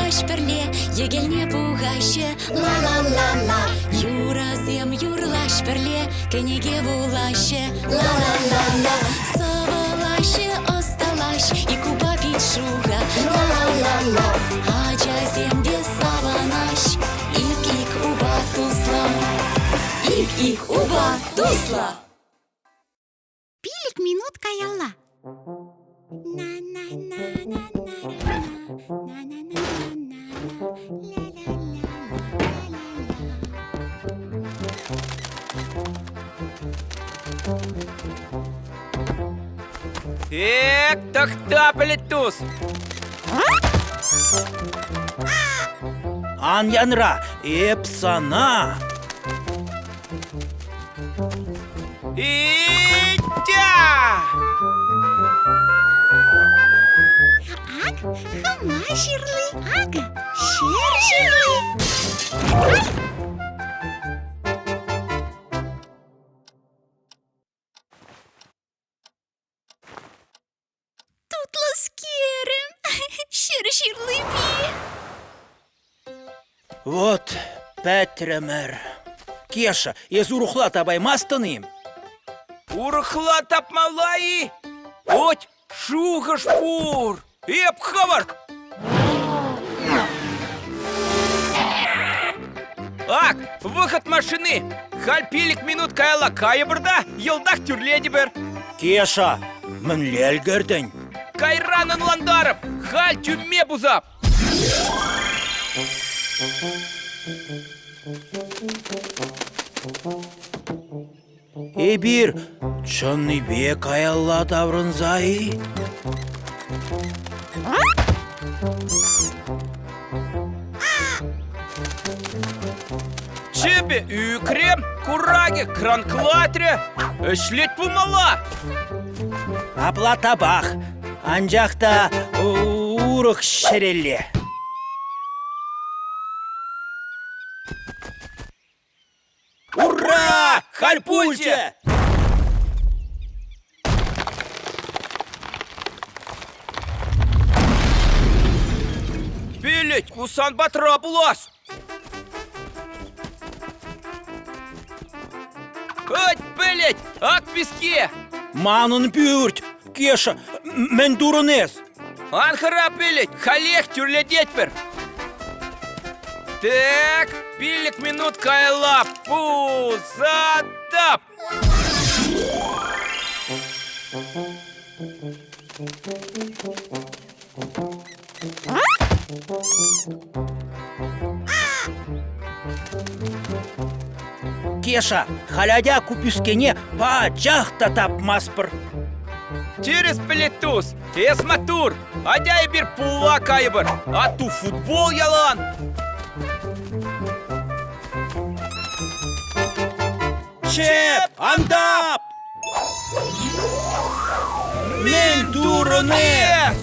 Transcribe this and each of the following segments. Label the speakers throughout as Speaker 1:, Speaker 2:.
Speaker 1: юрлаҫ пӗрле, йӗкелне пухаҫҫӗ. Ла-ла-ла-ла. Юрӑсем юрлаҫ пӗрле, кӗнеке вулаҫҫӗ. Ла-ла-ла-ла. Сӑвӑлаҫҫӗ, ӑсталаҫ, ик упа пит шухӑ. Ла-ла-ла-ла. Ачасем те савӑнаҫ, ик-ик упа туслӑ. Ик-ик упа туслӑ.
Speaker 2: Пилӗк минут каялла.
Speaker 3: Эк, тӑхта, пӗлӗт тус!
Speaker 4: Ан янра, эп сана!
Speaker 3: Итя!
Speaker 2: Ак, хӑма ҫырли, акӑ, ҫер ҫырли. Ай! Тутлӑскерӗм, ҫӗр ҫырлипе.
Speaker 4: Вот пӗтрӗмӗр. Кеша, эс урӑхла тапаймастӑн-им?
Speaker 3: Урӑхла тапмалла-и? Оть, шухӑш пур! Эп хӑвӑрт! Ак, вӑхӑт машини! Халь пилӗк минут каялла кайӑпӑр та йӑлтах тӳрлетӗпӗр.
Speaker 4: Кеша, мӗнле ӗлкӗртӗн?
Speaker 3: Кайран ӑнлантарӑп, халь тӳмме пусап.
Speaker 4: Эпир чӑннипе каялла таврӑнса-и?
Speaker 3: Чӗпӗ ӳкрӗ, куракӗ кранклатрӗ. Ӗҫлет пулмалла.
Speaker 4: Апла тапах, анчах та урӑх ҫӗрелле. Ура! Халь пулчӗ!
Speaker 3: Пилӗт, ку сан патра пулас! Ать, пӗлет, ак песке!
Speaker 4: Манӑн пӳрт! Кеша, мӗн турӑн эс?
Speaker 3: Ан хӑра, пӗлет, халех тӳрлететпӗр. Так, пилӗк минут каялла пусатап!
Speaker 4: Кеша, халь атя ку пӳскене пачах та тапмастпӑр.
Speaker 3: Тӗрӗс пӗлет тус, эс маттур, атя эпир пулла кайӑпӑр, атту футбол ялан.
Speaker 4: Чеп, ан тап! Мӗн турӑн эс?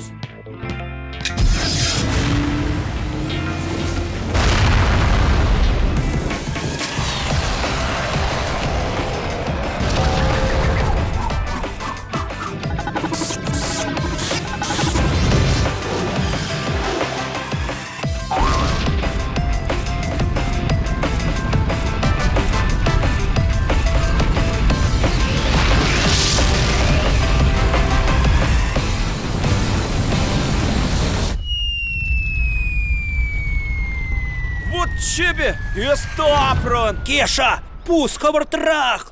Speaker 3: Вот чӗпӗ, эс тапрӑн!
Speaker 4: Кеша, пус хӑвӑртрах!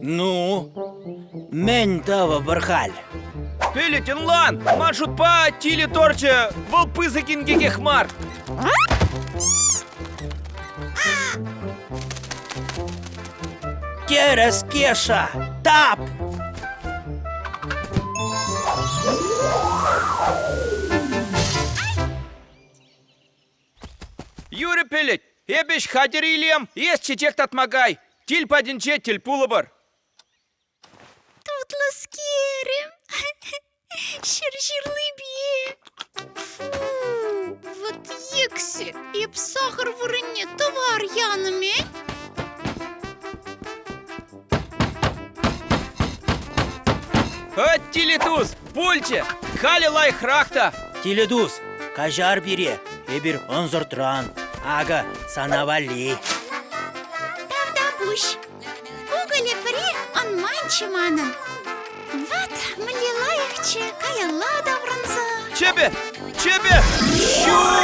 Speaker 4: Ну, мӗн тӑвӑпӑр халь?
Speaker 3: Пӗлӗт ӑнлан, ман шутпа тилӗ торчӗ вӑл пысӑк инкекех мар.
Speaker 4: Тӗрӗс, Кеша, тап!
Speaker 3: Юрӗ пӗлӗт, эпӗ ӗҫ хатӗр илем, эс чечек татма кай. Тил патӗнче тӗл пулӑпӑр.
Speaker 2: Тутлӑскерӗм, ҫӗр ҫырлипе. Фу, вот йӗксӗк, эп сахӑр вырӑнне тӑвар янӑ-мӗн.
Speaker 3: Ать. Тилӗ тус, пулчӗ! Халӗ лайӑхрах та!
Speaker 4: Тилӗ тус, каҫар пире, эпир ӑнсӑртран. Акӑ, сана валли.
Speaker 2: Тавтапуҫ. Кукӑлӗ пӗрех ӑнманччӗ манӑн. Вӑт, мӗнле лайӑхчӗ каялла таврӑнса.
Speaker 3: Чӗпӗ! Чӗпӗ! Ҫук!